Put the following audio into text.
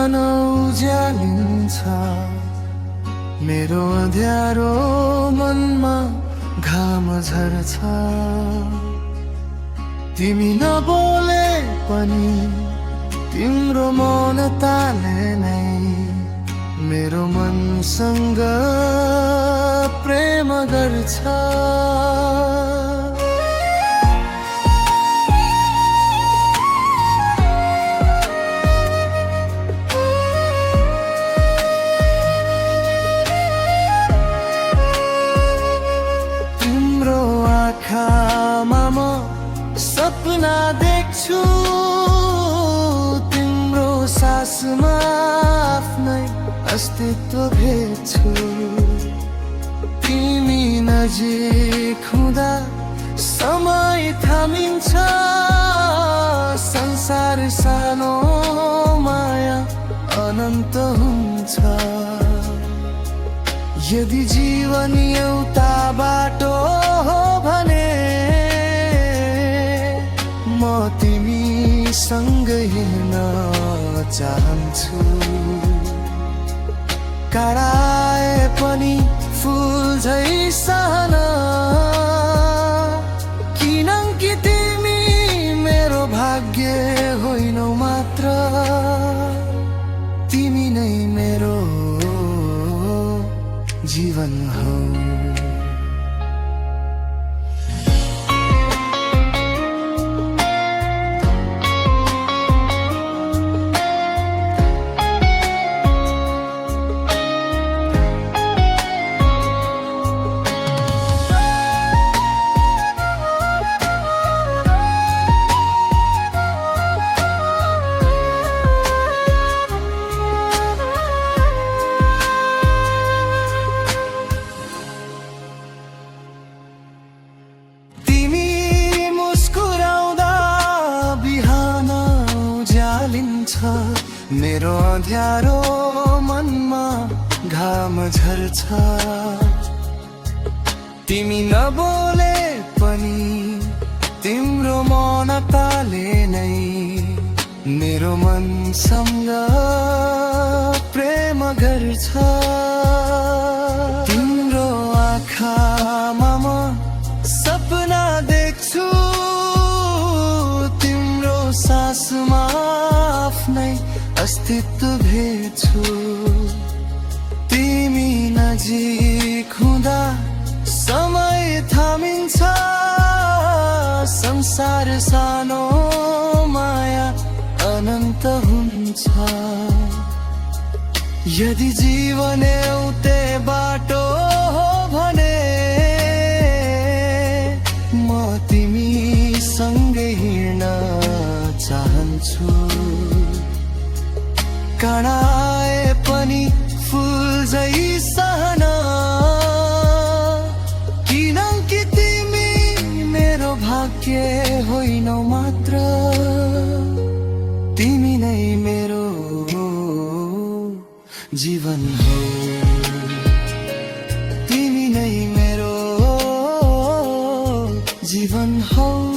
बिहान उज्यालिन्छ मेरो अँध्यारो मनमा घाम झर्छ तिमी नबोले पनि तिम्रो मौनताले नै मेरो मनसँग प्रेम गर्छ सपना देख्छु तिम्रो सासमा आफ्नै अस्तित्व भेट्छु तिमी नजिक हुँदा समय थामिन्छ संसार सानो माया अनन्त हुन्छ यदि जीवन एउटा बाटो हो भने म तिमीसँग हिँड्न चाहन्छु कराए पनि फुल झै सहना किनकि तिमी मेरो भाग्य होइनौ मात्र तिमी नै मेरो जीवन हो मेरो अँध्यारो मनमा घाम झर्छ तिमी नबोले पनि तिम्रो मौनताले नै मेरो मनसँग प्रेम गर्छ तिम्रो आँखामा म सपना देख्छु तिम्रो सासमा आफ्नै अस्तित्व भेट्छु तिमी नजिक हुँदा समय थामिन्छ संसार सानो माया अनन्त हुन्छ यदि जीवन एउटै बाटो हो भने म तिमीसँग हिँड्न चाहन्छु कराए पनि फुल झै सहना किनकि तिमी मेरो भाग्य होइनौ मात्र तिमी नै मेरो जीवन हो तिमी नै मेरो जीवन हो